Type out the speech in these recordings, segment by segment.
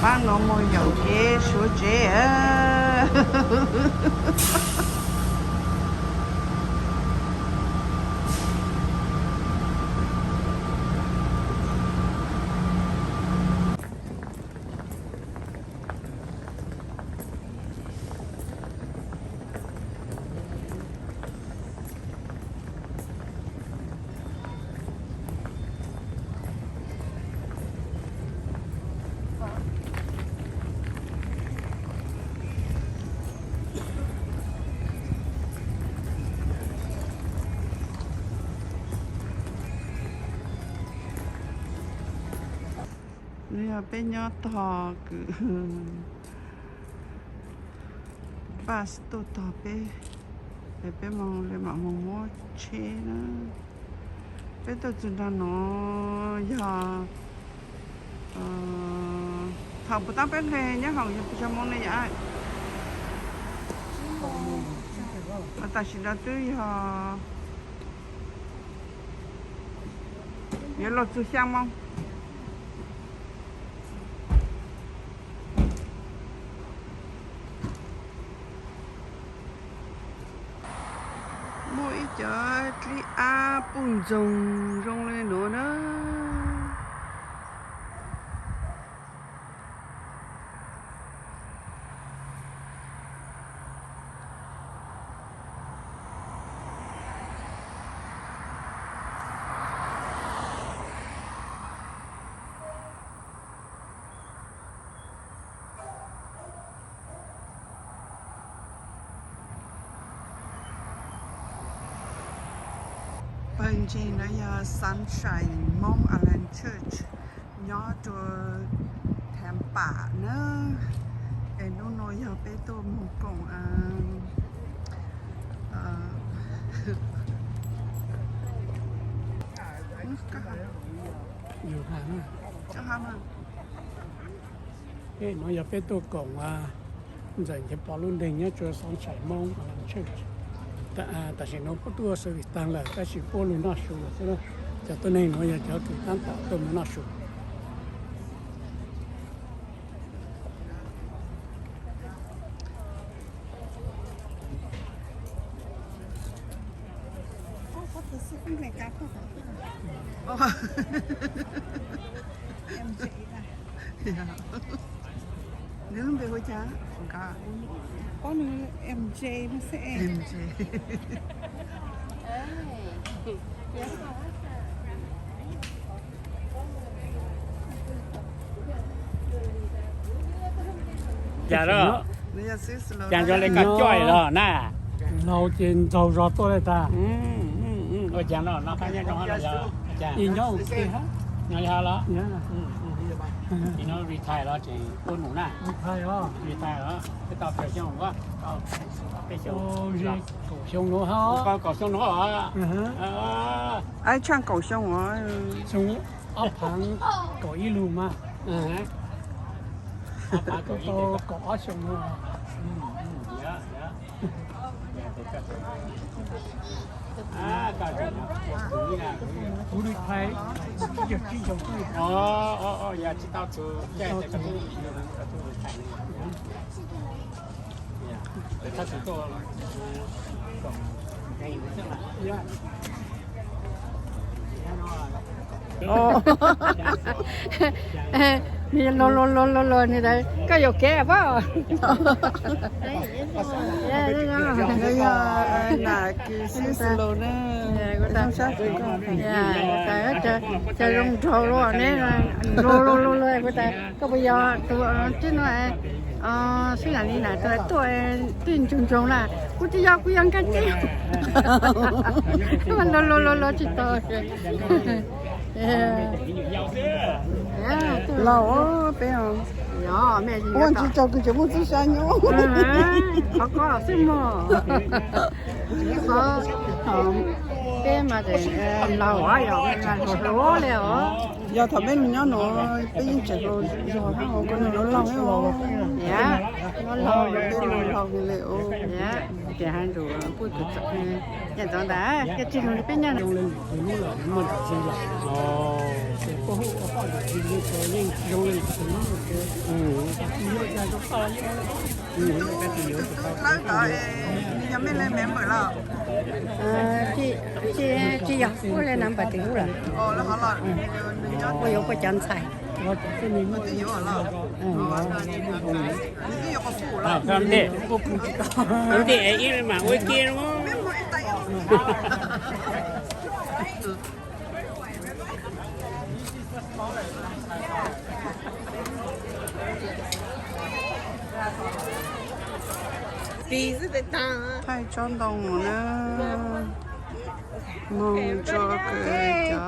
Pab no mus yaum kev suav tsev. Yog peb nyob tog kwm, bus tuaj tog peb, es peb mam li mam mus muab tsheb na. Peb tuaj txog nram no yog, thaum puas tab peb nqes nyob hauv yog pes tsawg moo ne yom? Tam sim no twb yog, yuav luag txug xya moo. Muaj ib cov dlib ab puj ntxoog zoo li nuav na. Pawg ntseeg no yog Sunshine Hmong Island Church nyob rua Tampa na. Es hnub no yog peb tuaj moog koom Nuav yog peb tuaj koom Ntxawm Nchaiv Pov lub nteeg nyob rua Sunshine Hmong Island Church. Tam sim nuav puab tuaj service taag lawm tab sis puab lug noj su lawm xwb. Cov tuab neeg nuav yog cov kws taab tom tuaj moog noj su. Nws lub npe hu cas? Nws M J no xwb. M J. Cas lawm? Cas zoo li koj coj los na? Laug ces ntxaug zog tuaj le tag. Ib nyob ua ke hab. Retire los ces ua num na. Retire os. Peb tau peb xyoo, kaum xyoo nuav hab. Kaum xyoo nuav. Ib tshaaj kaum xyoo os. Xyoo ob phaav kaum ib lug mas. Tau kaum ob xyoo nuav. Kuv retire tsib caug tsib caug. Nws los los los los nws tas koj yuam kev pob. Yog nam kws xib xwb los na. Cov zoo nraug los ne, los los los los kuv tas koj puas yog tus tib no xwb, yam li nam tus tuaj twb ntsoog ntsoog na. Kuv tsis yog, kuv yog nkaj teb. Los los los los tsis tau. Laus peb os. Ua ntsis tsaus kws tseem muaj txuj sa nyob. Qhov ko xwb mog. Qhov peb mas laus yog hluas hluas li os. Yog thaum peb mus nyob nuav peb yeej tseem hluas zog hab, kuv nws nuav laug os. Nuav laug, peb nuav laug li os. Ces hab ntsuag kuj txawm nyob ntawd ntag, yog tsis hluas peb nyob ntawd. Tus, tus dlawb tod, nws yog mej leej member los? Tsis, tsis yog, puab le number tim kuv lawm. Puab yuav puab cov ntxhais. Twb yuav los? Nws twb yuav qhov pum los? Ntej, ntej ib mam ua ke. Thaij tsob ntoo na, moog rua kws cov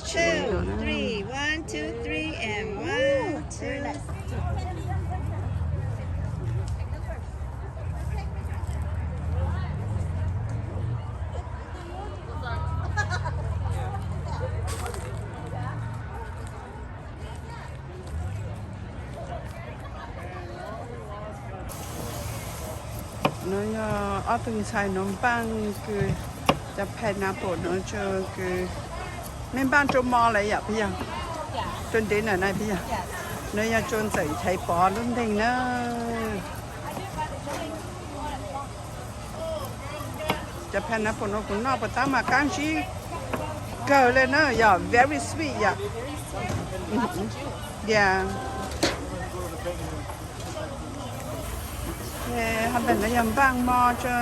txiv tsev no na. Nuav yog ob tug ntxhais nuav npaaj kws cov pineapple nuav tsua kws, mej npaaj rua mov lawm yom Pig Yog? Rua dinner na Pig Yog? Nuav yog tsua Ntxawm Nchaiv Pov lub nteeg na. Cov pineapple nuav kuv noj puas tab mas qaab zib kawg le na, yog very sweet yom. Yeah. Ho ntawm nuav yog npaaj mov tsua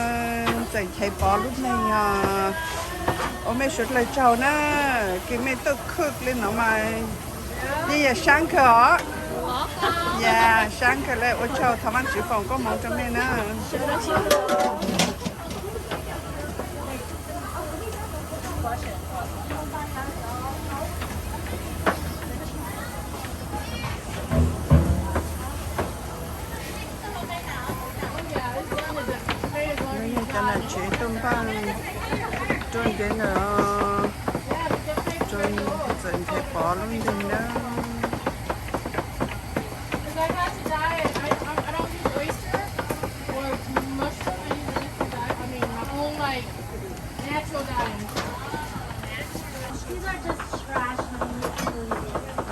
Ntxawm Nchaiv Pov lub nteeg os. Ua mej suav dlawg tsaug na, kws mej tuaj cook le nuav mas yeej yog saab kawg os. Yeah, saab kawg le, ua tsaug, thov Vaajtswv foom koob moov rua mej na. Nuav yog cov nam tsev tuaj npaaj rua ntev ntawm, rua Ntxawm Nchaiv Pov lub nteeg na.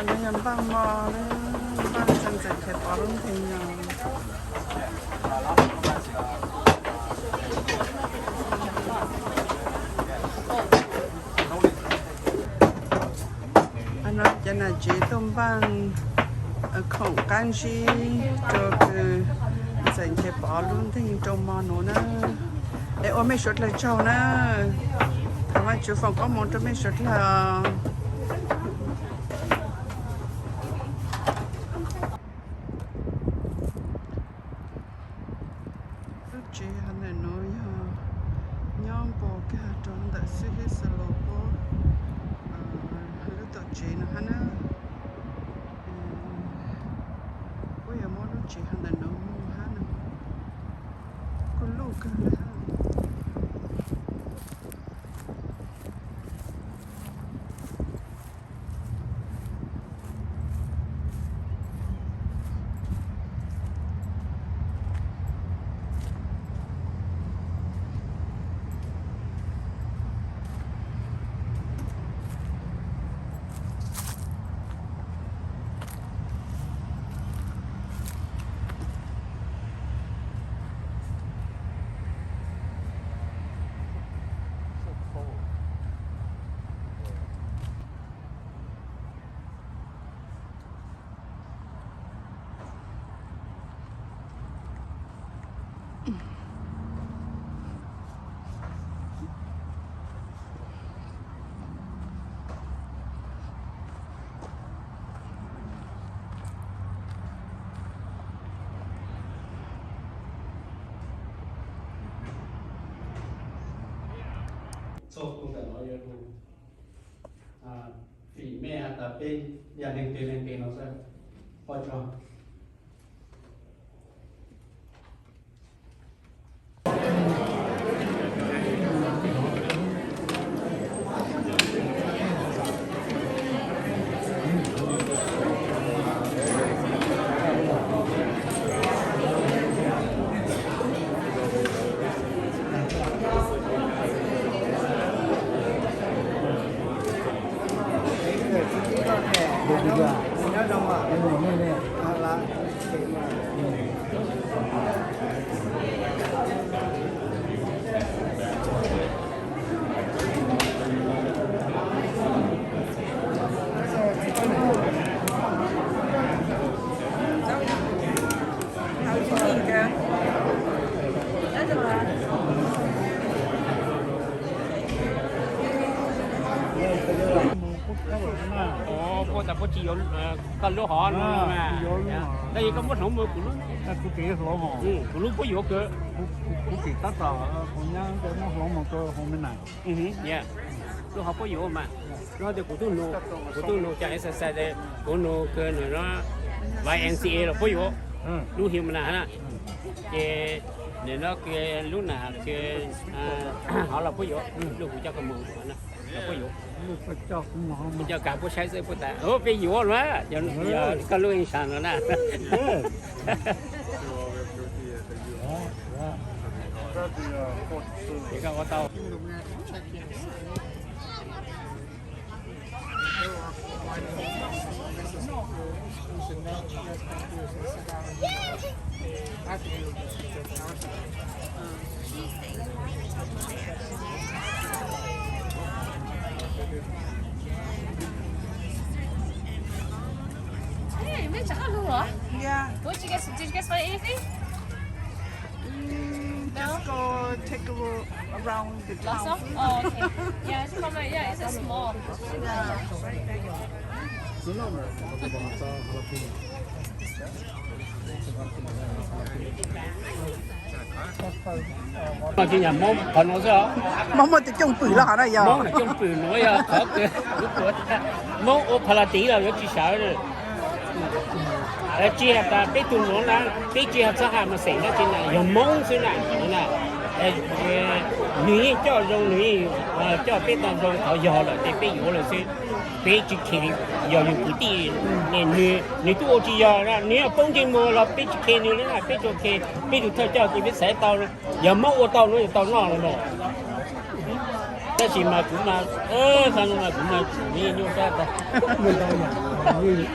Nuav yog npaaj mov, npaaj tsua Ntxawm Nchaiv Pov lub nteeg no. Nuav cov nam tsev tuaj npaaj khoom qaab zib rua kws Ntxawm Nchaiv Pov lub nteeg rua mov nuav na. Es ua mej suav dlawg tsaug na, thov Vaajtswv foom koob moov rua mej suav dlawg. Lub tsev hov ntawm nuav yog nyob npau kag rua ntawm Xib Hwb Xaus Laus puab lub tuam tsev no hab na. Puab yuav muab lub tsev hov ntawm nuav muag hab na. Kuj luj kawg le hab. Txog ntawm no yuav lug fim mej has tas peb yog leej twg leej twg no xwb. Ua tsaug. Puab tas puab tsis yuav koj lub hov no na. Tab sis koj muab hloov mus kuv lub, kuv lub puab yuav kawg. Lub hov puab yuav mas, lub hov tias kuv tub nug, kuv tub nug cov exercise, kuv nug kawg nws no, Y M C A los puab yuav, lub Humana na. Ces nim no lub nam hov los puab yuav, lub kuv coj koj mus los puab yuav. Kuv coj koj mus saib xwb puab tas peb yuav los, koj lub ib sab no na. Ces koj ua tau. Hey, mej tseem lug los? Yeah. What you guys, did you guys find anything? Mm, just go take a look around the town. Oh, okay. Yeah, it's from, yeah, it's a small. Yeah. Mas tsis yog Hmoob qhov no xwb os. Hmoob muaj tus cwj pwm los qhov no yog. Hmoob tus cwj pwm no yog qhov kws kuv tuav, Hmoob ua pha la tiv los yuav tsis sawv. Tsis has tas peb tug nuav na, peb tsis has txhob has mas xeem dab tsi na, yog Hmoob xwb na. Nws yeej coj zoo, nws yeej coj peb tau zoo, qhov yog lawm ces peb yuav lawm xwb. Peb tsis khe, yog yus kwv tij, nws twb ua tsis yog, nws yog poob ntsej muag los peb tsis khe nws li na, peb tsuas khe peb tus thawj coj ces peb xaiv tau. Yog Hmoob ua tau no yog tau noj los mas. Tab sis mas kuv mas, qhov no mas kuv mas tseem nyuaj sab tas. Muaj ntau yam,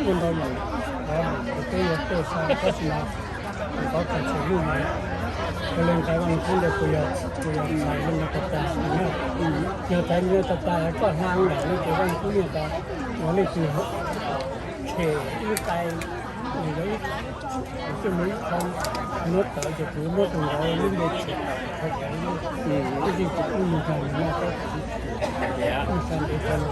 muaj ntau yam, peb yuav tuaj xa tab sis mas kuv qhov tseem tshem lub mas, ua li ntawd Vaj Lug Kub ntawd kuv yog, kuv yog txhais li no tas tas, yog txhais li no tas tas koj hla ntawm no ces Vaj Lug Kub niaj tas, yog leej twg tshem ib qai, yog ib, kuv twb muaj ib qho muab tawm ces kuv muab tus ntawd lub npe tshem tawm qhov tawm lub, twb yeej tsis pub nws hla li no, tab sis kuv xa ntev qhov no.